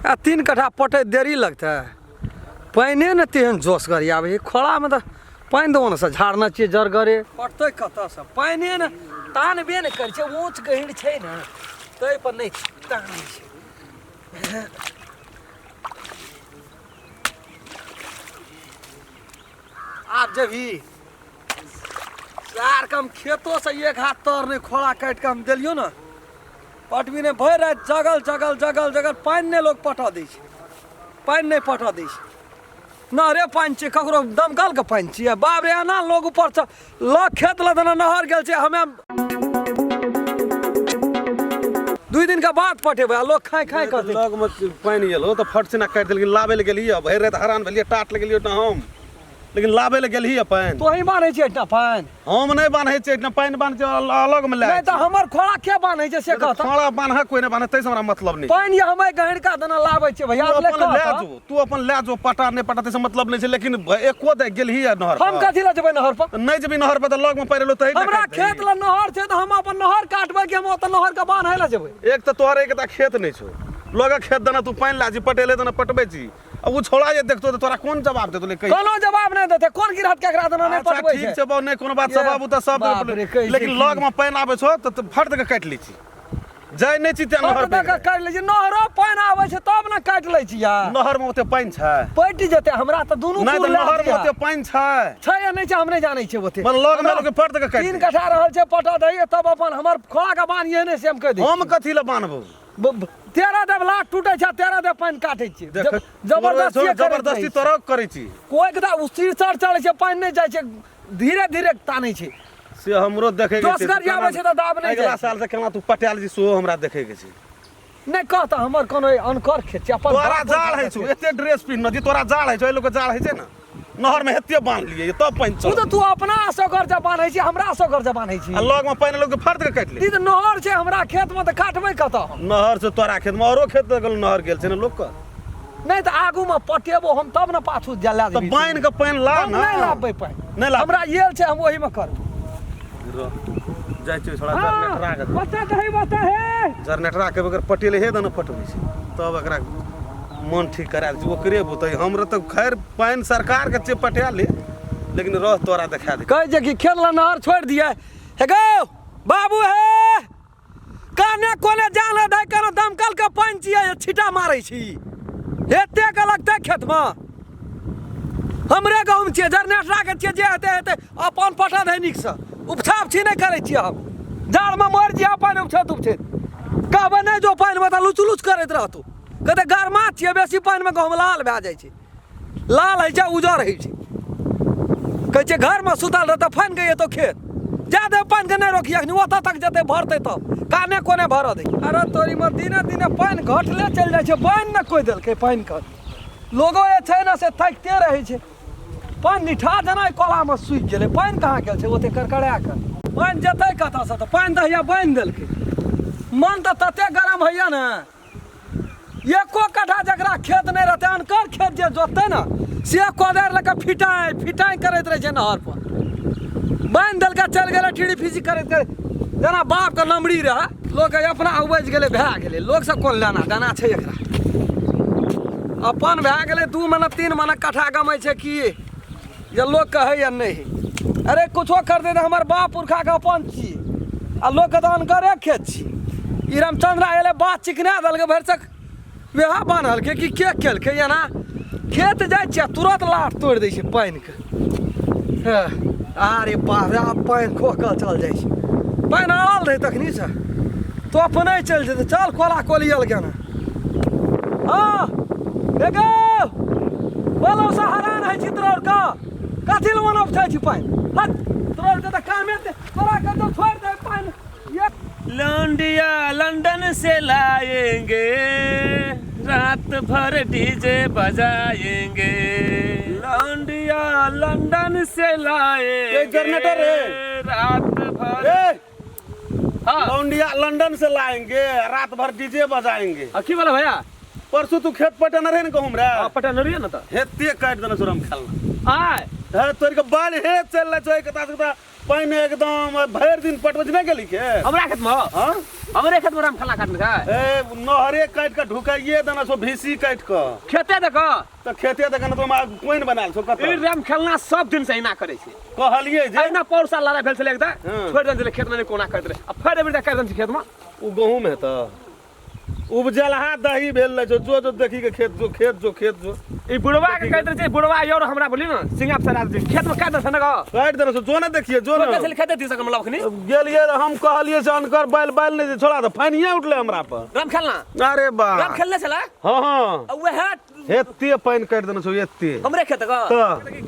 आ 3 कट्ठा पटै देरी लगतै। पानिए ने तेहन जोशगर आबै छै खोलामे, तऽ पानि दहो ने से झाड़ने छियै जरगरे। पटतै कतऽसँ? पानिए ने तानबे ने करै छै। ऊँच गहीँर छै ने, ताहिपर नहि तानै छै। आब जेबही सार के हम खेतोसँ एक हाथ तर नहि खोला काटि कऽ हम देलियौ ने, पटबी नहि। भरि राति जगल जगल जगल जगल, पानि नहि लोक पटऽ दै छै, पानि नहि पटऽ दै छै। नहरे पानि छियै, ककरो दमकलके पानि छियै। बाप रे, एना लोग ऊपरसँ लऽ खेत लऽ देना नहर गेल छै। हमे 2 दिनके बाद पटेबै आ लोग खाइ खाइ करतै। लगमे पानि गेल तऽ फट सिना काटि देलखिन। लाबै लए गेलियै, भरि राति हरान भेलियै, टाट लगेलियै ओहिठाम हम, लेकिन लाबै लए गेलही पानि। तोही बान्है छियै एहिठाम पानि? हम नहि बान्है छियै एहिठाम पानि, बान्है छियै अलग मे लए। नहि तऽ हमर खोड़ा के बान्है छै से कहता। खोड़ा बान्ह कोइ नहि बान्है, ताहिसँ हमरा मतलब नहि। पानि हम गहिरका देना लाबै छियै भैया। तू अपन लए जो, तू अपन लए जो, पटा नहि पटा ताहिसँ मतलब नहि छै, लेकिन एको दे गेलही नहर? हम कथी लए जेबै नहर पर? नहि जेबही नहर पर तऽ लगमे पानि एलो तही। हमरा खेत लए नहर छै तऽ हम अपन नहर काटबै कि हम ओतऽ नहर के बान्है लए जेबै? एक तऽ तोहर एकटा खेत नहि छौ, लगक खेत देना तू पानि लए छी, पटेले देना पटबै छी। आ ओ छोड़ा जे देखतो तऽ तोरा कोन जवाब देतो ले कहि? कोनो जवाब नहि देतै। कोन गिरहत केकरा देना नहि अच्छा पटबै ठीक छै। छै बाबू, नहि कोनो बात सब ये, बाबू तऽ सब बाप रे, कहै छै लेकिन की? लग में पानि आबै छौ तऽ फट दऽ के काटि लै छी, जाइ नहि छी तें नहर फट दऽ पे। कऽ काटि लै छी? नहरो पानि आबै छै तब ने काटि लै छी यार। नहर में ओते पानि छै? पटि जेतै हमरा तऽ दुनू नहि कुर तऽ लए नहर में दिअ। ओते पानि छै? छै या नहि छै हम नहि जानै छियै ओते। मतलब लग में लोक फट दऽ के काटि 3 दै। कट्ठा रहल छै, पटा दही तब अपन हमर खोला के बान्हिए नहि से हम कहि दै। हम कथी लए बान्हबौ? 13 देव लाख टूटे छै, 13 देव पानि काटै छियै। देख, जबरदस्ती जबरदस्ती तोरा करै छी। कोइ के तऽ उसी चढ़ चढ़ै छै, पानि नहि जाइ छै, धीरे धीरे तानै छै। से हमरो देखै के छै। दोसगर तू केना- आबै छै तऽ दाब नहि अगिला जाइ छै। साल से केना तू पटायल छी सेहो हमरा देखै के छै। नहि कह तऽ हमर कोनो अनकर खेत छै अपन तोरा बाप जाड़ होइ छौ, एते ड्रेस पिन्ह जी, तोरा जाड़ होइ छौ? एहि लोक के जाड़ होइ छै ने? नहर में एते बान्ह लिए तब पानि ओ चल। तऽ तू अपना असगर जे बान्है छी, हमरा असगर जे बान्है छी। आ लग में पानि लोक के फर्द के काटि ले। ई तऽ नहर छै हमरा खेत मे, तऽ काटबै कतऽ हम? नहर से तोरा खेत में औरो खेत गेल, नहर गेल छै ने लोक के। नहि तऽ आगू मे पटेबो हम तब ने पाछू जा लए तऽ जेबही। बान्हि के पानि ला हम ने। नहि लाबबै पानि। नहि लाबबै? हमरा येल छै, हम ओहीमे करबै। रह, जाइ छियै छोड़ा हाँ, जनरेटरा के। बता दही, बता हे। जनरेटरा के बगैर पटेले हे ने पटबै छै, तब एकरा मन ठीक करा दै छै, ओकरे बुतै। हमरा तऽ खैर पानि सरकार के छै, पटा ले, लेकिन रह तोरा देखा दे। कहै छै कि खेत लए नहर छोड़ि दिए। हे गौ बाबू, हे काने कोने जान ले दे, कोनो दमकल के पानि छियै छिटा मारै छी? एते के लगतै खेतमे? हमरे गहूम छियै, जनरेटरा के छियै, जे हेतै हेतै, अपन पटा दे नीकसँ। उपछा उपछी नहि करै छियै हम। जाड़मे मरि जिया पानि उपछैत उपछैत। कहबै नहि जो पानिमे तऽ लुच लुच करैत रहतौ। कहतै गरमा छियै, बेसी पानिमे गहूम लाल भए जाइ छै, लाल होइ छै, उजर होइ छै। कहै छै घरमे सुतल रहतै, फानि के एतौ खेत जादे पानिके नहि रोकिए, अखनी ओतऽ तक जेतै भरतै तब काने कोने भरऽ दै। अरे तोरी मे दिने दिने पानि घटले चलि जाइ छै। पानि ने कोइ देलकै पानिके, लोगो जे छै ने से थकिते रहै छै। पानि निठा जेना कोलामे सूखि गेलै। पानि कहाँ गेल छै ओते करकरा कऽ? पानि जेतै कतऽसँ? तऽ पानि तऽ हैया बान्हि देलकै। मन तऽ तते गरम होइया ने, एको कट्ठा जकरा खेत नहि रहतै, अनकर खेत जे जोततै ने से कोदारि लऽ कऽ फिटाइ फिटाइ करैत रहै छै नहर पर। बान्हि देलकै, चलि गेलै टीड़ी फीसी करैत करैत, जेना बापके नमरी रहै। लोक अपना उपजि गेलै, भए गेलै, लोकसँ कोन लेना देना छै एकरा? अपन भए गेलै, 2 महीना 3 महीना कट्ठा गमै छै की जे लोक कहैया नहि। अरे कुछो कर दे, हमर बाप पुरखाके अपन छी आ लोकके तऽ अनकरे खेत छी। ई रामचंद्र एलै, बात चिकना देलकै, भरिसक वएह बान्हलकै कि के केलकै एना? खेत जाइ छियै, तुरंत लाट तोड़ि दै छै पानिके। अरे बाप रे, आब पानि खोकल चल जाइ छै। पानि आड़ल रहै तखनीसँ तो अपने चलि जेतै। चल कोला कोली आयल केना। हाँ हे गौ, बोलो से हरान होइ छी तोरा के, कथी लए ओना उठै छी पानि? हट, तोरा के तऽ कामे दे, तोरा के तऽ छोड़ि दे पानि ये। लौंडिया लंदन से लाएंगे, रात भर डीजे बजाएंगे, लौंडिया लंदन से लाएंगे। ए, जनरेटर रे। रात भर ए, हाँ। लौंडिया लंदन से लाएंगे, रात भर डीजे बजाएंगे। आ, की बोला भैया? परसों तू खेत पटेने रहे ने गहूम रे? हाँ, पटेने रहिए ना। तऽ हेते काटि देने छौ खेलना। आय। है तोर के बाल हे चल रहा छो कता कता पानि एकदम भरि दिन पटबै नहि गेली के हमरा खेत में हाँ हमरे खेत में राम खेलना काटने का ए नहरे काटि के ढुकाइए देना छो भीसी काटि के खेते देखो तऽ खेते देखन तो पानि बनायल छो ई कतऽ राम खेलना सब दिन से एना करे छै कहलिए जे एना पौर साल लड़ाई भेल छलै एकदा हाँ। छोड़ि देने छलै खेत में नहि कोना करैत रहै आ फेर एबरी काटि देने छै खेत में ओ गहूम हेतऽ उपजलहा दही भेल रहै छौ जो जो देखी के खेत जो खेत जो खेत जो ई बुढ़वा के कहैत रहै छै बुढ़वा यौ हमरा बोली ने सिंगा फसरा दै छै खेत में काटि देने छै ने गो काटि देने छौ जो ने देखिए जो छोड़ ने छलै खेते दी सकल मतलब अखनी गेलिए रहऽ हम कहलिए से अनकर बैल बैल नहि जे छोड़ा तऽ फानिए उठलै हमरा पर राम खेलना अरे बा राम खेलने छलै हाँ हाँ आ वएह एते पानि काटि देने छौ एते हमरे खेत के तऽ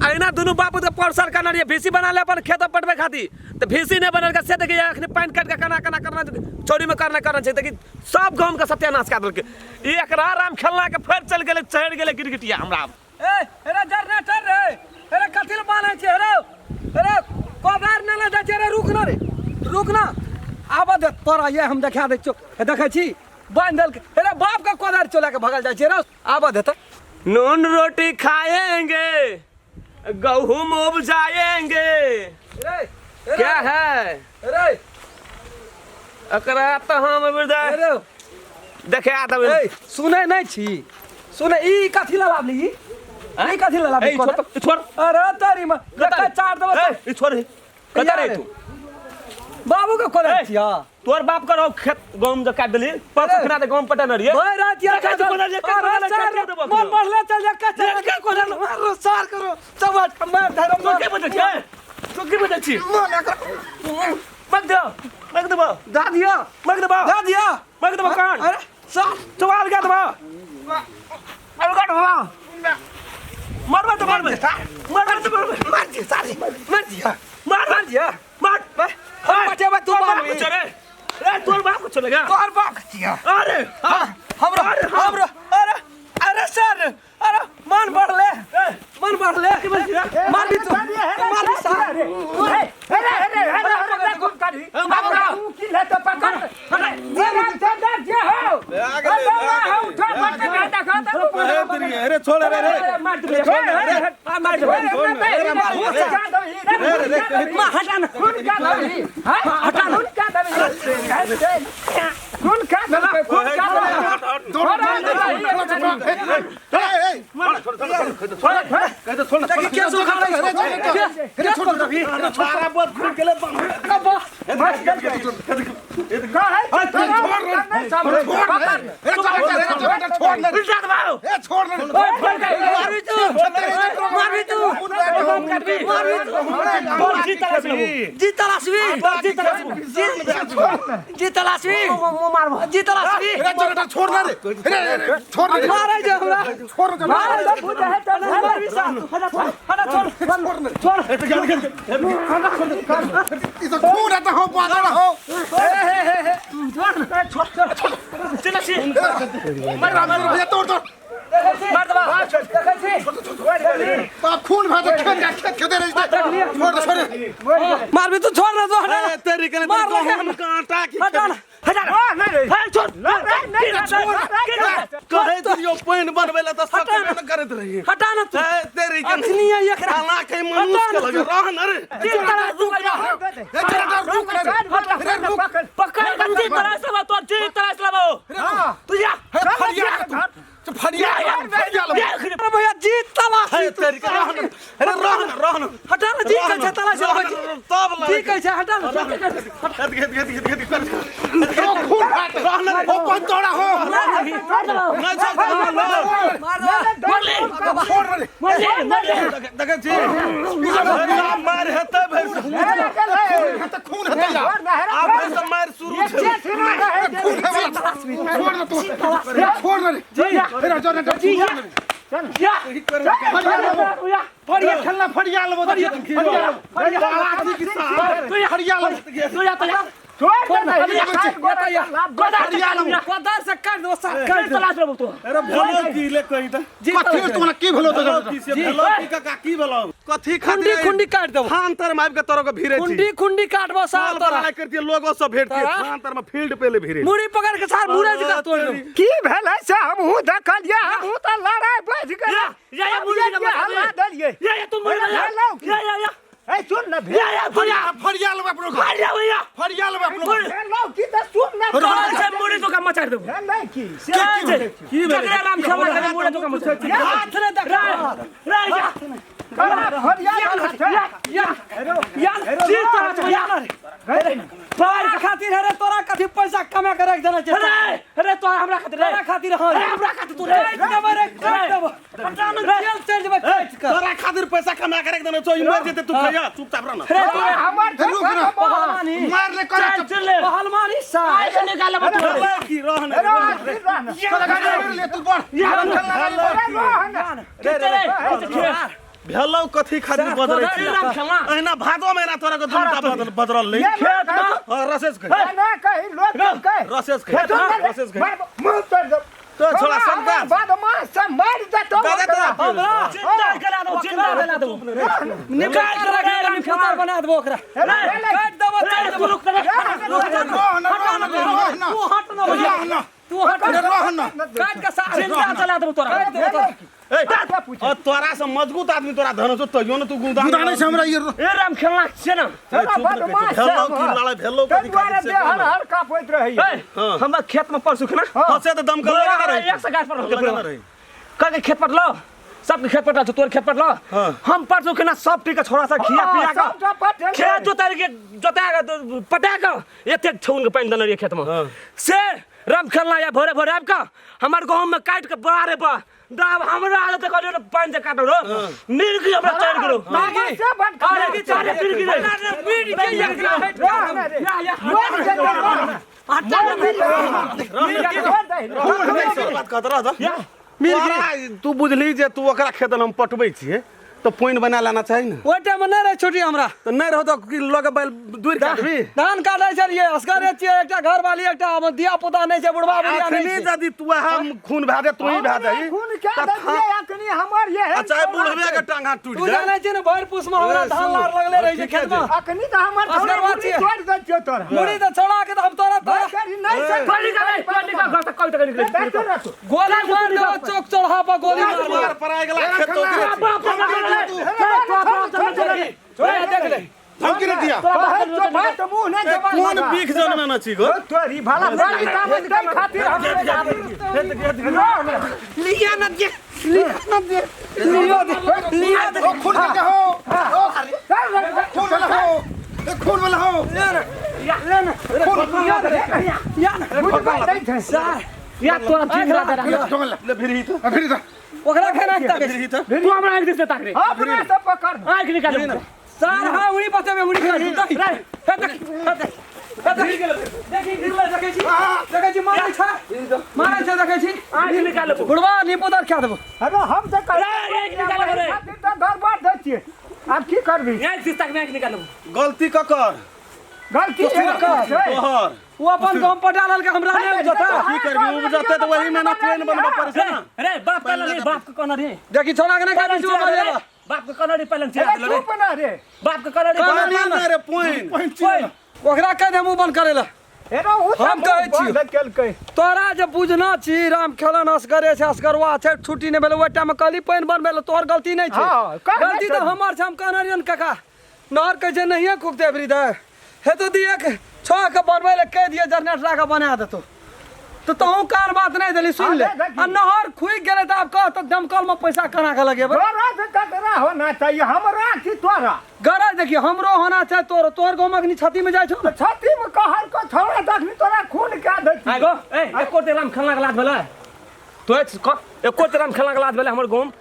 अहिना दुनू बाप के पर साल करना रहिए भीसी बना ले अपन खेत पटबै खातिर तऽ भीसी नहि बनल से देखिए अखनी पानि काटि के केना केना करना चोरी में करना करना छै देखी सब गाँव के सत्यानाश कए देलकै ई एकरा राम खेलना के फेर चलि गेलै चढ़ि गेलै गिरगिटिया हमरा ए अरे जनरेटर रे अरे कथी लए बान्है छै रे अरे कोदार ने ले जाइ छै रे रुक ना रे रुक ना आबऽ दे तोरा ये हम देखा दै छियौ हे देखै छी बान्हि देलकै अरे बाप के कोदार चोला के भगल जाइ छै रे आबऽ दे तऽ नून रोटी खाएंगे गहूम उपजाएंगे रे क्या है रे एकरा तऽ हम अरे देखे आ तब ए सुनै नहि छी सुनै ई कथी लए लाबली ई ई कथी लए लाबली ए छोड़ छोड़ अरे तारी में कतऽ चाट देबो ए ई छोड़ कतऽ रे तू बाबू के कोना ए। छिया तोर बाप करो खेत गहूम जो काटि देली परसों अरे। खना दे गहूम पटन रहिए भरि रात यार देखै छी कोना जे अरे कोना सर, काटि देबो मन बढ़ले चल जा कच्चा देख के कोना मारो सार करो चबट मार धरो तू के बजै छी तू के बजै छी मग दे मग देबो दा दिया मग देबो दा दिया मग देबो कान अरे सार चवाल गा देबो अरे काट बाबा मरबे तो मरबे मरबे तो मरबे मार दिया सारी मार दिया मार मार दिया मार हम बचेबा तू तोर बाप बाबू को चले ए तोर बाप को चले गा तोहर बाप के छिया अरे हाँ हमरो अरे हाँ। हमरो अरे अरे सर अरे मन बढ़ले मन बढ़ले मार दी तू मार दी सर अरे छोड़ रे रे मार दे मार दे जी तलाशवी जी तलाशवी मारे जे हमरा मारे जे भूत है तो नहीं मारबी सा हटा छोड़ छोड़ देखै छी खून भा खेत खेत खेते रही छोड़ मारबी तू छोड़ ना तू हटा तेरी के मार लगे गहूम के आटा की हटा ना कहै दियौ पानि बनबै लए तऽ सकबे ने करैत रहियै हटा ना तू ए, तेरी के अखनी है एकरा खाना के मनुष्य के लगे रह न रे पकड़ के जी तरह से तोर जी तरह से लगाओ तू जा अरे भैया जी तलाशी ए, तेरी के रह न अरे रह न रह न हटा ना जी कहै छै तलाशी रह लबै न, छी तब जी कहै छै हटा ना खेत खेत खेत खेत खेत कर रह न रे नहि चल मार दे देखै छी मार हेतै भरि खून हेतै आब भरि से मार शुरू छै खेलना फरिया लेबो फरिया लेबो गोदार से काट दो साफ काट दो अरे भेलौ की ले कही तऽ जी कथी तोरा की भेलो भेलौ की से भेलौ की काका की भेलौ कथी खुंडी खुंडी काट देबो थान तर में आबि के तोरो के भिड़े छी खुंडी खुंडी काटबो सार साल तोरा बना करतियै लोगो सब भेटतियै तोरा? थान तर में फील्ड पे ले भिड़े मुड़ी पकड़ के सार मुड़े जका तोड़ देबो की भेलै से हमहूँ देखलियै हमहूँ तऽ लड़ाई बढ़ गेल। या, या, या, अब मुर्गी ये के जे मचा हल्ला दे। देलियै। या, या, तू मुर्गी अरे या, भेलौ की? या, या, या। ए सुन न या, या, तू या। फरिया लेबै अपनो घर। मार जा भैया। फरिया लेबै अपनो घर। भेलौ की तऽ सुन न। तोरा से मुड़ी तो का मचा देबो। भेलै की? से की की की भेलै? राम खेलना करे मुड़ी तो का मचा देबो। हाथ नहि देखा। रे, या, करा फरिया लेबै छै। या, या, या, चीज तो हाथ में या। तोरा खातिर हे रे, तोरा कथी पैसा कमा के राखि देने छै। अरे, अरे, तो हमरा खातिर रे। तोरा खातिर हँ। अरे, हमरा खातिर तू रे। काटि देबै रे, काटि देबै। जेल चलि जेबै काटि कऽ। तोरा खातिर पैसा कमा के राखि देने छौ, ई मरि जेतै तू खइया, चुपचाप रह न। रे, तू रे। हमर रुक ना। पहलवानी। मार ले करा चल, चल ले। पहलवानी सा। ऐसे निकाल ले तू। भेलौ की रह न। तोरा गाड़ी ले तू बढ़। रे, रे, रे। भेलौ कथी खातिर बदलै अरे, छी? राम खेलना। अहिना भादो महिना तोरा के दुनू टा बदरल ले। हाँ, रसेस खै। रसेस खै। रसेस खै। तो छोड़ा सब गाछ। दादा तोरा हमरा जिंदा करा दो, जिंदा करा दो। निकाल के रख दे, निकाल बना देबो ओकरा। काटि देबो, रे, चलि तू देबो। रुक रे। रह न, रह न, रह न। तू हट न भैया। रह न। तू हट न। रह न। काटि के सार। जिंदा चला देबो तोरा। काटि देबो तोरा। ए, और तोरा से मजबूत आदमी तोरा धन छौ तैयो न तू गुदान गुदानै छै हमरा ई। ए, राम खेलना छै ना। भेलौ की लड़ाई भेलौ कथी खातिर से हर हर कापैत रहैया। ए, हमरा खेत में परसू खना। हाँ, से तऽ दमकल लगा रही। एक सौ गाछ पर रहल लगा रही। कल के खेत पर लो, सबके खेत पर तोर खेत पर लो। हाँ। हम परसू खना सब ठीक छोड़ा सा खिया पिया सब के पटेल खेत जोतार के जोता के पटा के एतेक छौन के पानि देने रहिए खेत में। हाँ। से राम खेलना या भोरे भोरे आबि कऽ हमर गहूँम में काटि के बारे बा दाब हमरा आदत कहलियो ने पानि जे काटो रो मिर्गी हमरा चढ़ि गेलो। से बड अरे चढ़े मिर्गी रे। मिर्गी के या, या, बात कहत रह तऽ। तोरा तू बुझली जे तू ओकरा खेत हम पटबै छियै तऽ पानि बना लेना चाही ने। ओहि टाइम में नहि रहै छुट्टी हमरा। तऽ नहि रहौ तऽ की लऽ के बैल दूरि काटबी? धान काटै छलियै, असगरे छियै, एकटा घरवाली, एकटा हमर धिया पुता नहि छै, बुढ़बा बुढ़िया नहि अखनी छै। यदि तू हम खून भए जाय तू ही भए जाही खून क्या तऽ दैतियै अखनी हमर ये आ चाहे बुढ़बे के टांग हाथ टूटि तू जाय। जानै छी ने भरि पूस में हमरा ए, धान सुन। लार लगले रहै छै ठीके खेत में। अखनी तऽ हमर असगर छौड़ा बात मुड़ी छियै। तोड़ि दै छियौ तोरा। मुड़ी तऽ छोड़ा के तऽ हम तोरा तोरा करी नहि छै। कोई निकाल रे, कोई निकाल, घर से कोई तक निकले। बैठो ना तू। गोली मार देबो चौक चौराहा पर गोली मार देबो। मार पर आइ गेला खेत ओकरे छै। बाप रे, बाप रे, बाप रे, देख ले, देख ले। धमकी नहीं दिया। कहै छौ भात मुँह नहि जबान कोन लगा। बीख जनमे छी गो? तोरी भला बड़ी तामस दै खातिर हम लिया न दे, लिया न दे, लिया दे, लिया दे। ओ खून के हो। ओ खून वाला हो। ए खून वाला हो। ले न, लिया दे, लिया न। सार, या तोरा जिंदा दे ले ढोंगल ले। ले फिर ही तो। फिर इधर। ओकरा खेना तक फिर ही तो। तू हमरा आँख दिस ताक रे। अपना से पकड़। आँख निकाल। सार हाँ उड़ी बचेबे उड़ी खा देख हे देख हे देख हे देख देखी गिरले देखै छी देखै छी मारै छै मारै छै देखै छी आँख निकाल। बुढ़वा निपुदर खा देबो। अरे हम तऽ रे, आँख निकाल रे। खातिर तऽ गड़बड़ दै छियै। आब की करबी? आँख दिस ताक, आँख निकाल। गलती ककर? गलती एकर छै। तोहर। ओ अपन गम पटा लेलकै हमरा नहि उपजता। की करबी उपजतै तऽ वही में ना पानि बनबऽ पड़ै छै ना। रे बाप कहना रे, बाप के कहना रे। देखी छोड़ा के नहि खाबी चुप भऽ जेबा। बाप के कहना रे, पहले चिरा अरे देलो रे। चुप ना रे। बाप के कहना रे। कहना पानि ना रे पानि। ओकरा कहि दे मुँह बंद करै लए। एना उ हम कहै छियौ। बंद केलकै। तोरा जे बुझना छी राम खेलन असगरे छै असगरवा छै छुट्टी नहि भेलै ओहि टाइममे कहली पानि बनबै लए तोहर गलती नहि छै। हाँ, कहने गलती तऽ छली। हमर छै। हम कहने रहियनि काका नहर कहै छै नहिए खुगतै अबरी दे हे तो दिए छह के बनबै लए कहि दिए जनरेटर के बना देतौ तऽ तहूँ कान बात नहि देली सुनि ले। हाँ, देख। आ नहर खुगि गेलै तऽ आब कह तऽ दमकलमे पैसा केना के लगेबै? गरज ककरा होना चाहिए, हमरा की तोरा? गरज देखिए हमरो होना चाही तोरो। तोहर गाँवमे अखनी छतीमे जाइ छौ ने? छाती में कहर को छोड़ा दखनी तोरा खून क्या दै आइ गो ए एको तेराम खेलना के लाज भेलै तो एको तेराम खेलना के लाज भेलै हमर गाँव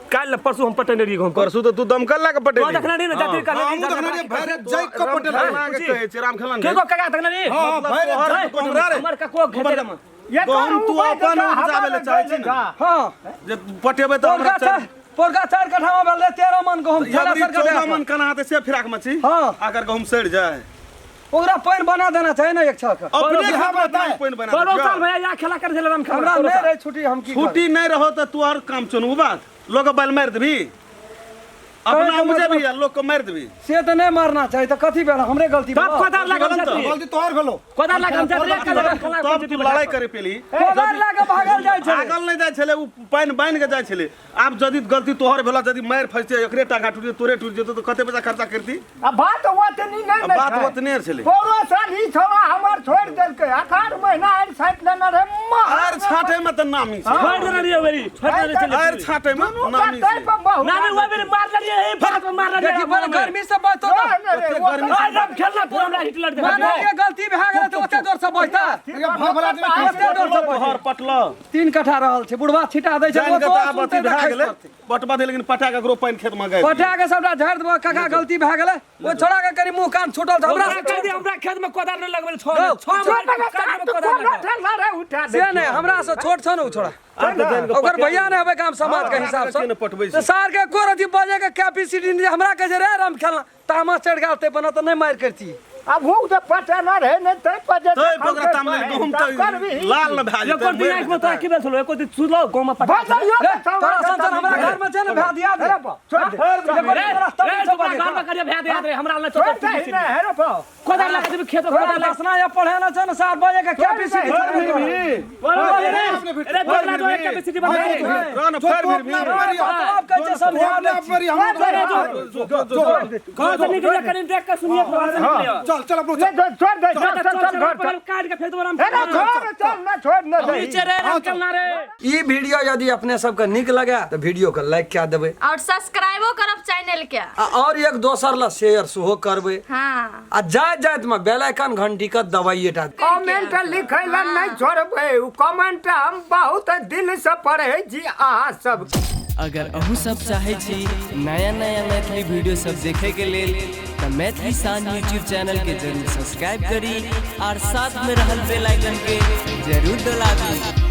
काल्हि ने परसू हम पटेने रहियै गाँव पर। परसू तऽ तू दमकल लए के तो पटेली। देखने रही ने जाति का हमहूँ देखने रहियै, भरि जाइक के पटेल। राम के कहै छै राम खेलन के गो काका देखने रही? हाँ, भरि तोहर जाइक के हमरा रे। हमर कको खेते रहे गहूम तू अपन उपजाबै लए चाहै छी ने। हाँ जे पटेबै तऽ हमरा पोरका चारि पोरका चारि कट्ठामे भेलै 13 मन गहूम। अबरी 14 मन केना हेतै से फिराक मे छी। हाँ। अगर गहूम सड़ि जाय ओकरा पानि बना देना चाही ने एक छह के। अपने खेत में पानि बना परो देतियौ। साल भैया या खेला कर छलै राम खेला। हमरा नहि रहै छुट्टी हम की करब? छुट्टी नहि रहो तऽ तू और काम चुनू बात लोग बैल मारि देबी। अपना उपजेबी आ लोक के मारि देबी। से तऽ नहि मारना चाही, तऽ कथी भेल? हमरे गलती तब भेल। कोदार लगा गलत हम गलती तोहर भेलो। कोदार लगा हम जाते। तब तू लड़ाई करे पेली। कोदार लए कऽ भागल जाइ छलै। भागल नहि जाइ छलै, ओ पानि बान्हि के जाइ छलै। आब यदि गलती तोहर भेला, यदि मारि फसतै, एकरे टांगा टूटि जेतै, तोरे टूटि जेतौ, तऽ कते पैसा खर्चा करती? आ बात ओतनी नहि आ ने बात छै। ओतने छलै। पौरो साल ई छौड़ा हमर छोड़ि देलकै। अखाड़ महीना आरि छाँटि लेने रहै। आर छाँटै मे तऽ नामी छै। छोड़ देने रहियै ओहि बेरी, छोड़ देने छलियै। आर छाँटै मे दुनू नामी का छै। तै पर बहुत नानी ओहि बेरी मार देलियै, एहि बात पर मार देलियै। देखी बड़ गर्मी से बचतो नहि, तऽ नहि, रे, ओते गर्मी ओइ राम खेलना तू हमरा हिटलर देखा। माने के गलती भए गेलै तऽ ओते जोर से बजता? भर भर आदमी ओते जोर से बजतै। तोहर पटल 3 कट्ठा रहल छै, बुढ़वा छिटा दै छै। जानि ओ कऽ तो तऽ आब सुनतै अथी तऽ भए खसि गेलै। पड़तै। पटबा दे, लेकिन पटा कऽ ककरो पानि खेत मे गाड़ि पटा के सबटा झाड़ि देबो। काका, गलती भए गेलै। ओ छोड़ा के कनि मुँह कान छूटल छै हमरा। हमरा कह दे, हमरा खेत में कोदार नहीं लगबे। छो गौ, छो छोड़ दे, खेत में तू कोदार कोना लगा ठेला रे उठा दे। से नहि, हमरा से छोट छौ ने ओ छोड़ा। आब तऽ जानि कऽ ओकर पटिया भैया नहि हेबै गाम समाज के हिसाब के से ने पटबै तऽ छै। सार के एको रति बजे के कैपेसिटी नहि। हमरा कहै छै रे राम खेलना, तामस चढ़ि गेल ताहि पर, तऽ नहि मारि करती। अब भूख तऽ पटेना रहे ने तै पर जे तै पर ओकरा तामले गहुम तऽ लाल ने भए एको जेतै। दिन आँखि में तोरा की भेल छलौ? एको दिन सुनलौ गाँव में पटा बजलियो रे, तोरा सन हमरा घर में छै ने भए दिया दे। छोड़ दे। एको दिन तोरा रे तमीज से तोरा बजे। घर में करिया भए दे रे, हमरा ले छोड़ चोट दे ने हे रे बाप। कोदार लगा देबी खेत में तोरा कोदार लगा। दसना या पढ़े ना छै ने सार बजे के कैपेसिटी छै ने तोरा। रे तोरा जो एक कैपेसिटी बना रे। रह ने फेर भी मतलब कहै छै तू समझा अपने दै आप मरी, हम घर से निकलिए, कनी देख के सुनिए, घर से निकलिए। चल चल अपनो। ले छोड़ दे, चल चल चल घर चल। काट के फेंक देबो राम। हे रे छोड़, चल ना, छोड़ न दे। नीचे रे राम चलना रे। ई वीडियो यदि अपने सबके नीक लगे तऽ वीडियो के लाइक कए देबै और सब्सक्राइबो करब चैनल के। आ और एक दोसर ला शेयर सेहो करबै। हाँ। आ जाइत जाइत में बेल आइकन घंटी के दबाइए टा। कमेंट लिखै ला नहीं छोड़बै। उ कमेंट हम बहुत दिल से पढ़ै छी अहाँ सब। अगर अहूँ सब चाहै छी नया नया मैथिली वीडियो सब देखे के लेल तऽ मैथिली शान यूट्यूब चैनल के जरूर सब्सक्राइब करी और साथ में रहल बेल आइकन के जरूर दबा दी।